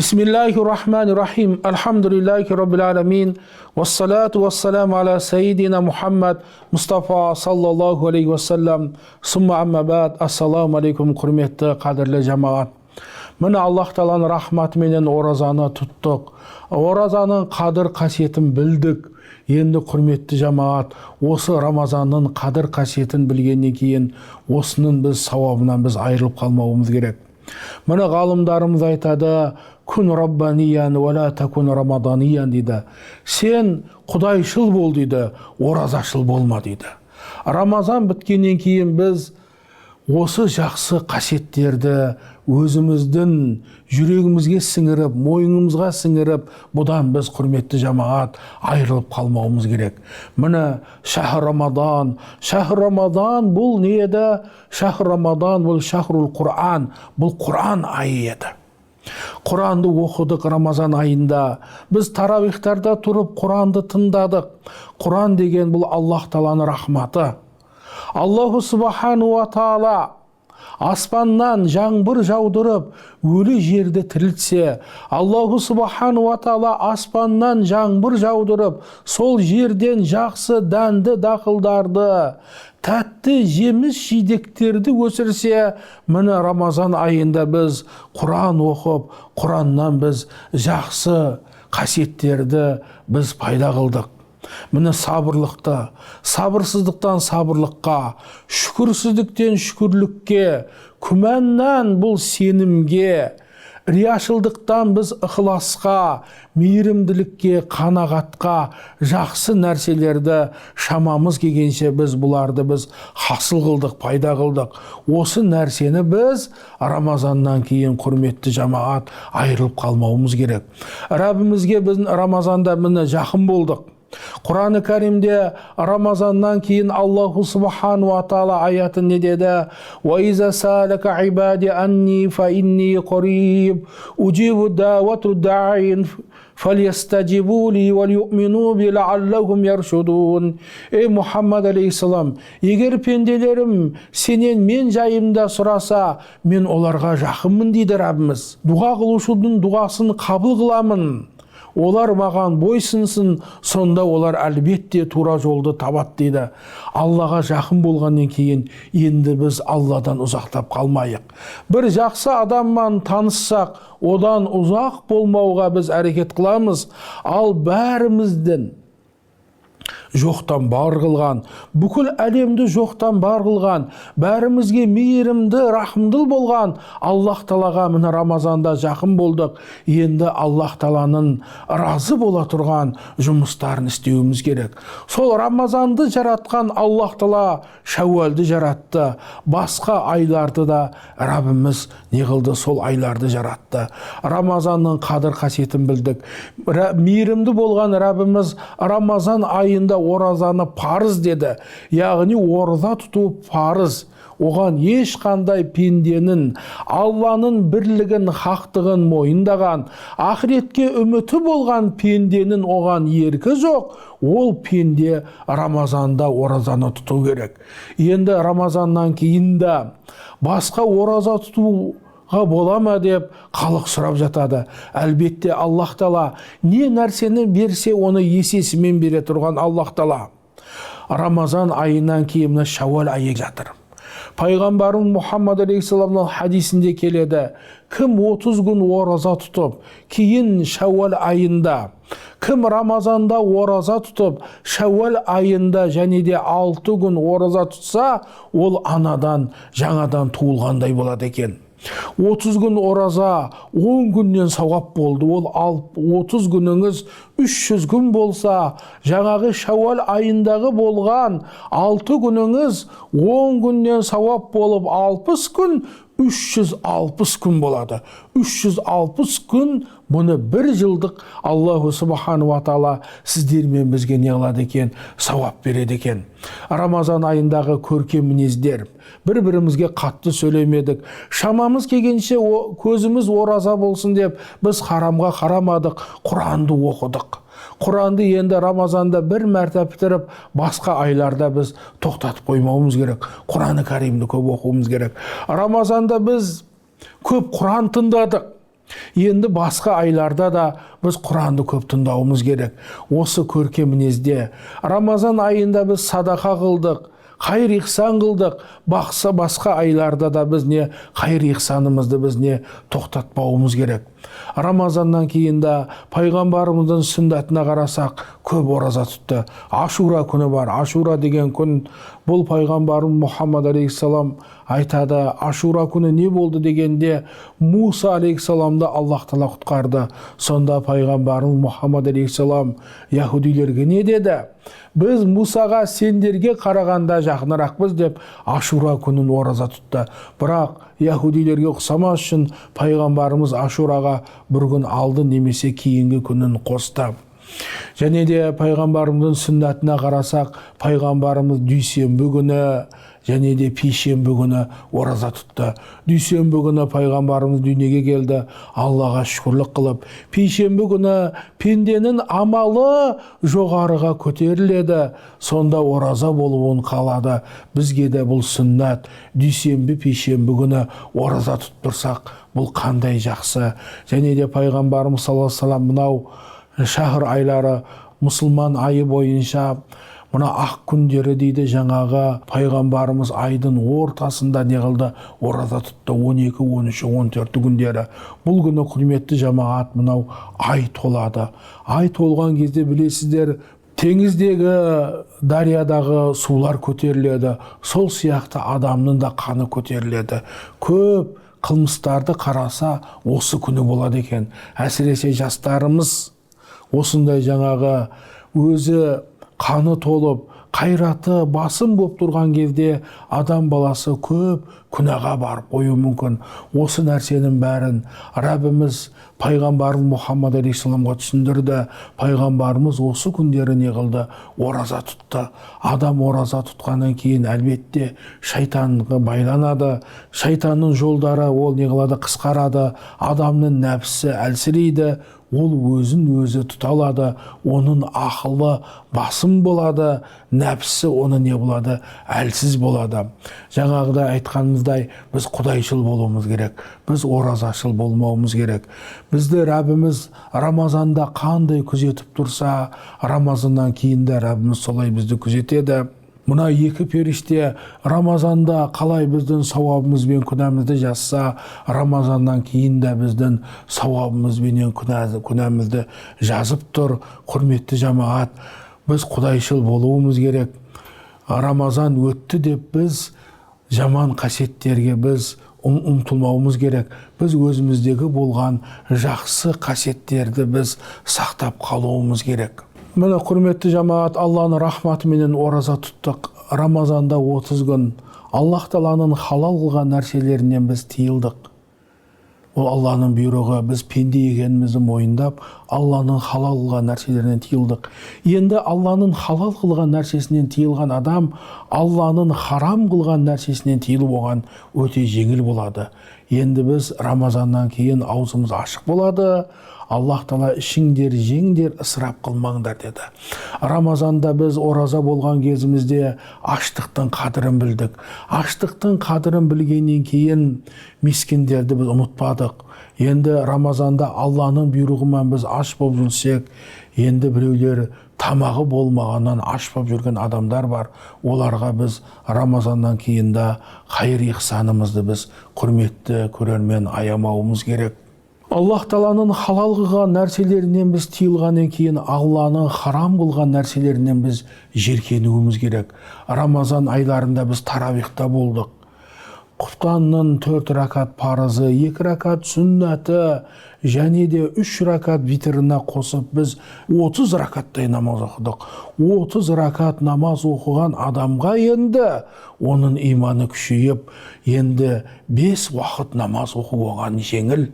Bismillahirrahmanirrahim. Elhamdülillahi Rabbil alemin. Vessalatu vesselamu ala seyyidina Muhammed Mustafa sallallahu aleyhi ve sellem. Summa amma ba'd. Assalamu aleykum, құрметті, қадірлі жамағат. Міне, Аллах Тағаланың рахматыменен оразаны тұттық. Оразаның қадір қасиетін білдік. Енді, құрметті жамағат, осы Рамазанның қадір қасиетін білгеннен кейін осының біз сауабынан біз айырылып қалмауымыз керек. Міне, ғалымдарымыз айтады: «Күн раббаниян, уәлә такун рамаданиян», – дейді. Сен құдайшыл бол дейді, оразашыл болма дейді. Рамазан біткеннен кейін біз осы жақсы қасиеттерді өзіміздің жүрегімізге сіңіріп, мойнымызға сіңіріп, бұдан біз, құрметті жамағат, айырылып қалмауымыз керек. Міне, шахр Рамадан. Шахр Рамадан бұл не еді? Шахр Рамадан бұл шахрул Құран, бұл Құран айы еді. Құранды оқыдық Рамазан айында. Біз таравихтарда тұрып Құранды тыңдадық. Құран деген бұл Аллах Тағаланың рахматы. Аллаху субхану ва тағала аспаннан жаңбыр жаудырып, өлі жерді тірілтсе, Аллаху субхану ва тағала аспаннан жаңбыр жаудырып, сол жерден жақсы дәнді дақылдарды, тәтті жеміс жидектерді өсірсе, міне, Рамазан айында біз Құран оқып, Құраннан біз жақсы қасиеттерді біз пайда қылдық. Міне, сабырлықты, сабырсыздықтан сабырлыққа, шүкірсіздіктен шүкірлікке, күмәннан бұл сенімге, рияшылдықтан біз ықыласқа, мейірімділікке, қанағатқа, жақсы нәрселерді шамамыз келгенше біз бұларды біз хасыл қылдық, пайда қылдық. Осы нәрсені біз Рамазаннан кейін, құрметті жамағат, айырылып қалмауымыз керек. Раббімізге біз Рамазанда, міне, жақын болдық. Құраны Кәрімде Рамазаннан кейін Аллаху субхану ва тағала аяты не деді? «Уа салака ибади анни фа инни қариб, уджибу да'вату да'ин, фальястажибу ли валюмину би лааллахум яршудун». Ей, Мұхаммад алейхиссалам, егер пенделерім сенен мен жайымда сұраса, мен оларға жақынмын дейді Раббіміз. Дұға қылушының дұғасын қабыл қыламын. Олар маған бойсынсын, сонда олар әлбетте тура жолды табады дейді. Аллаға жақын болғаннан кейін енді біз Алладан ұзақтап қалмайық. Бір жақсы адаммен таныссақ, одан ұзақ болмауға біз әрекет қыламыз. Ал бәріміздің жоқтан бар қылған, бүкіл әлемді жоқтан бар қылған, бәрімізге мейірімді, рахымдыл болған Аллах Тағалаға, міне, Рамазанда жақын болдық. Енді Аллах Тағаланың разы бола тұрған жұмыстарын істеуіміз керек. Сол Рамазанды жаратқан Аллах Тағала Шәуәлді жаратты, басқа айларды да Раббіміз не қылды? Сол айларды жаратты. Рамазанның қадір қасиетін білдік. Мейірімді болған Раббіміз Рамазан айында оразаны парыз деді, яғни ораза тұту парыз. Оған ешқандай пенденің Алланың бірлігін, хақтығын мойындаған, ақыретке үміті болған пенденің оған еркі жоқ. Ол пенде Рамазанда оразаны тұту керек. Енді Рамазаннан кейін де басқа ораза тұтуға бола ма деп халық сұрап жатады. Әлбетте, Аллах Тағала не нәрсені берсе, оны есесімен бере тұрған Аллах Тағала. Рамазан айынан кейін мына Шәуәл айы жатыр. Пайғамбарымыз Мұхаммад алейхисаламның хадисінде келеді: кім 30 күн ораза тұтып, кейін Шәуәл айында, кім Рамазанда ораза тұтып, Шәуәл айында және де 6 күн ораза тұтса, ол анадан жаңадан туылғандай болады екен. 30 күн ораза 10 күннен сауап болды. Ол 30 күніңіз 300 күн болса, жаңағы Шәуәл айындағы болған 6 күніңіз 10 күннен сауап болып, 60 күн, 360 күн болады. 360 күн Бұны бір жылдық Аллаху субхану ва тағала сіздер мен бізге не қылады екен? Сауап береді екен. Рамазан айындағы көркем мінездер. Бір-бірімізге қатты сөйлемедік. Шамамыз келгенше көзіміз ораза болсын деп біз харамға қарамадық, Құранды оқыдық. Құранды енді Рамазанда бір мәрте бітіріп, басқа айларда біз тоқтатып қоймауымыз керек. Құраны кәрімді көп оқуымыз керек. Рамазанда біз көп Құран тыңдадық. Енді басқа айларда да біз Құранды көп тыңдауымыз керек. Осы көркем мінезде Рамазан айында біз садақа қылдық, қайыр ихсан қылдық. Басқа айларда да біз не қайыр ихсанымызды біз не тоқтатпауымыз керек. Рамазаннан кейін де пайғамбарымыздың сүннәтіне қарасақ, көп ораза тұтты. Ашура күні бар. Ашура деген күн, бұл пайғамбарымыз Мұхаммад алейхиссалам айтады, Ашура күні не болды дегенде, Муса алейхиссаламды Аллах тағала құтқарды. Сонда пайғамбарымыз Мұхаммад алейхиссалам яһудилерге не деді? Біз Мусаға сендерге қарағанда жақынырақпыз деп Ашура күнін ораза тұтты. Бірақ яһудилерге ұқсамас үшін пайғамбарымыз Ашураға бір күн алды немесе кейінгі күнін қосты. Және де пайғамбарымыздың сүннәтіне қарасақ, пайғамбарымыз дүйсенбі күні және де пейшенбі күні ораза тұтты. Дүйсенбі күні пайғамбарымыз дүниеге келді, Аллаға шүкірлік қылып. Пейшенбі күні пенденің амалы жоғарыға көтеріледі, сонда ораза болуын қалады. Бізге де бұл сүннәт, дүйсенбі, пейшенбі күні ораза тұтып тұрсақ, бұл қандай жақсы. Және де пайғамбарымыз саллаллаху алейхи вассалам мынау шәһр айлары, мұсылман айы бойынша мына ақ күндері дейді, жаңағы пайғамбарымыз айдың ортасында не қылды? Ораза тұтты. 12, 13, 14 күндері. Бұл күні, құрметті жамағат, мынау ай толады. Ай толған кезде білесіздер, теңіздегі, дариядағы сулар көтеріледі. Сол сияқты адамның да қаны көтеріледі. Көп қылмыстарды қараса, осы күні болады екен. Әсіресе жастарымыз осындай жаңағы өзі қаны толып, қайраты басым болып тұрған кезде адам баласы көп күнәға барып қоюы мүмкін. Осы нәрсенің бәрін Раббіміз пайғамбарымыз Мұхаммад алейхиссаламға түсіндірді. Пайғамбарымыз осы күндері не қылды? Ораза тұтты. Адам ораза тұтқаннан кейін әлбетте шайтанға байланады. Шайтанның жолдары ол не қылады? Қысқарады. Адамның нәпсі әлсірейді. Ол өзін өзі тұта алады, оның ақылы басым болады, нәпсі оны не болады? Әлсіз болады. Жаңағыда айтқанымыздай, біз құдайшыл болуымыз керек, біз оразашыл болмауымыз керек. Бізді Раббіміз Рамазанда қандай күзетіп тұрса, Рамазаннан кейін де Раббіміз солай бізді күзетеді. Мына екі періште Рамазанда қалай біздің сауабымыз бен күнәмізді жазса, Рамазаннан кейін де біздің сауабымыз бенен күнәмізді жазып тұр. Құрметті жамағат, біз құдайшыл болуымыз керек. Рамазан өтті деп біз жаман қасиеттерге біз ұмтылмауымыз керек. Біз өзіміздегі болған жақсы қасиеттерді біз сақтап қалуымыз керек. Міне, құрметті жамағат, Алланың рахматыменен ораза тұттық. Рамазанда 30 күн Аллах тағаланың халал қылған нәрселерінен біз тыйылдық. Ол Алланың бұйрығы, біз пенде екенімізді мойындап, Алланың халал қылған нәрселерінен тыйылдық. Енді Алланың халал қылған нәрсесінен тыйылған адам Алланың харам қылған нәрсесінен тыйылу оған өте жеңіл болады. Енді біз Рамазаннан кейін аузымыз ашық болады. Аллах тағала ішіңдер, жеңдер, ысырап қылмаңдар деді. Рамазанда біз ораза болған кезімізде аштықтың қадірін білдік. Аштықтың қадірін білгеннен кейін мискиндерді біз ұмытпадық. Енді Рамазанда Алланың бұйрығымен біз аш болып жүрсек, енді біреулер тамағы болмағаннан аш болып жүрген адамдар бар. Оларға біз Рамазаннан кейін де қайыр ихсанымызды біз, құрметті көрермен, аямауымыз керек. Аллах тағаланың халал қылған нәрселерінен біз тыйылғаннан кейін Алланың харам қылған нәрселерінен біз жеркенуіміз керек. Рамазан айларында біз таравихта болдық. Құптанның 4 ракат парызы, 2 ракат сүннәті және де 3 ракат витрына қосып біз 30 ракаттай намаз оқыдық. 30 ракат намаз оқыған адамға енді оның иманы күшейіп, енді 5 уақыт намаз оқу оған жеңіл.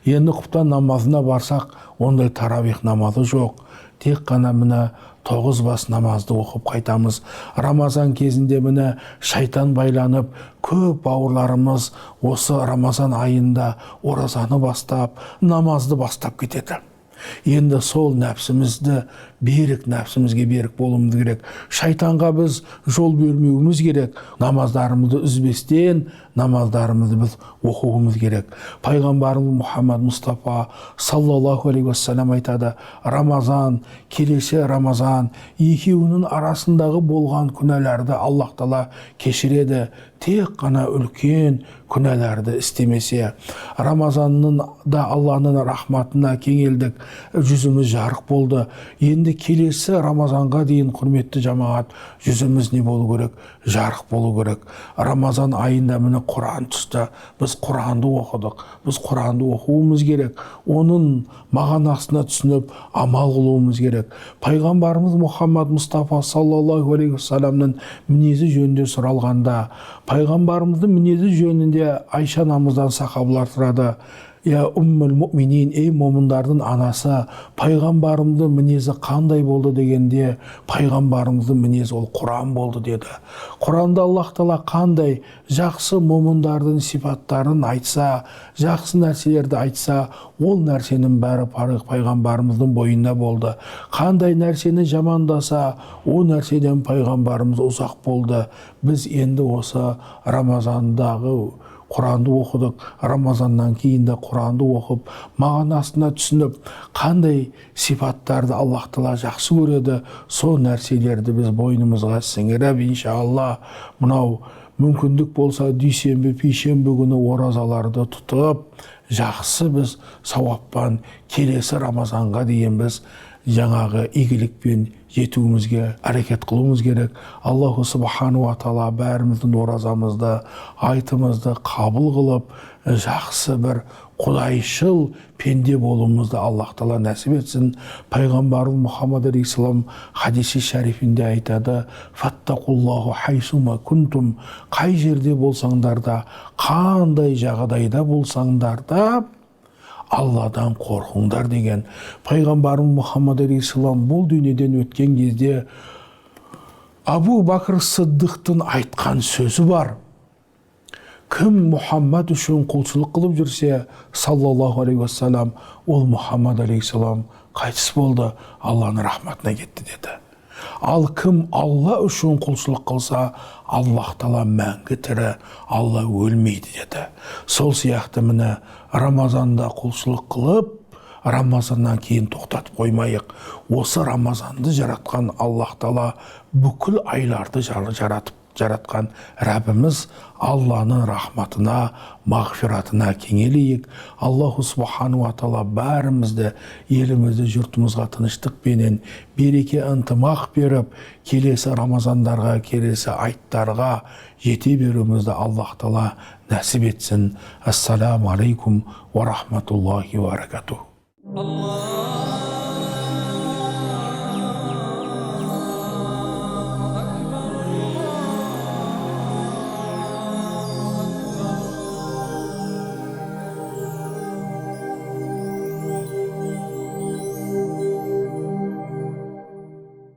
Енді құптан намазына барсақ, ондай таравих намазы жоқ. Тек қана міне 9 бас намазды оқып қайтамыз. Рамазан кезінде міне шайтан байланып, көп бауырларымыз осы Рамазан айында оразаны бастап, намазды бастап кетеді. Енді сол нәпсімізді берік, нәпсімізге берік болуымыз керек. Шайтанға біз жол бермеуіміз керек. Намаздарымызды үзбестен, намаздарымызды біз оқуымыз керек. Пайғамбарымыз Мұхаммад Мұстафа саллаллаху алейхи уассалам айтады, Рамазан, келесі Рамазан, екеуінің арасындағы болған күнәларды Аллах Тағала кешіреді. Тек қана үлкен күнәларды істемесе. Рамазанның да Алланың рахматына кеңелдік, жүзіміз жарық болды. Енді келесі Рамазанға дейін, құрметті жамағат, жүзіміз не болу керек? Жарық болу керек. Рамазан айында міне Құран түсті. Біз Құранды оқыдық. Біз Құранды оқуымыз керек. Оның мағынасына түсініп, амал қылуымыз керек. Пайғамбарымыз Мұхаммад Мұстафа саллаллаху алейхи уассаламның мінезі жөнінде сұралғанда, пайғамбарымыздың мінезі жөнінде Айша анамыздан сахабалар сұрады. Я уммул муминин, ей момындардың анасы, пайғамбарымыздың мінезі қандай болды дегенде, пайғамбарымыздың мінезі ол Құран болды деді. Құранда Аллах Тағала қандай жақсы момындардың сипаттарын айтса, жақсы нәрселерді айтса, ол нәрсенің бәрі пайғамбарымыздың бойында болды. Қандай нәрсені жамандаса, ол нәрседен пайғамбарымыз ұзақ болды. Біз енді осы Рамазандағы Құранды оқыдық, Рамазаннан кейін де Құранды оқып, мағынасына түсініп, қандай сипаттарды Аллах Тағала жақсы көреді, сол нәрселерді біз бойымызға сіңіріп, иншалла, мынау мүмкіндік болса, дүйсенбі, пейшенбі күні оразаларды тұтып, жақсы біз сауаппен келесі Рамазанға дейін біз жаңағы игілікпен жетуімізге әрекет қылуымыз керек. Аллаху субхану ва тағала бәріміздің оразамызды, айтымызды қабыл қылып, жақсы бір құдайшыл пенде болуымызды Аллах Тағала нәсіп етсін. Пайғамбарымыз Мұхаммад алейхиссалам хадиси шарифінде айтады: «Фаттақуллаху хайсума кунтум», қай жерде болсаңдар да, қандай жағдайда болсаңдар да, Алладан қорқыңдар деген. Пайғамбарымыз Мұхаммад алейхиссалам бұл дүниеден өткен кезде Абу Бәкір Сыддықтың айтқан сөзі бар. Кім Мұхаммад үшін құлшылық қылып жүрсе, саллаллаху алейхи уассалам, ол Мұхаммад алейхиссалам қайтыс болды, Алланың рахматына кетті деді. Ал кім Алла үшін құлшылық қылса, Аллах Тағала мәңгі тірі, Алла өлмейді деді. Сол сияқты міне Рамазанда құлшылық қылып, Рамазаннан кейін тоқтатып қоймайық. Осы Рамазанды жаратқан Аллах Тағала бүкіл айларды жаратқан Раббіміз Алланың рахматына, мағфиратына кеңелейік. Аллаху субхану ва тағала бәрімізді, елімізді, жұртымызға тыныштықпенен береке, ынтымақ беріп, келесі Рамазандарға, келесі айттарға жете беруімізді Аллах Тағала нәсіп етсін. Ассаламу алейкум ва рахматуллахи ва баракатух. Allah.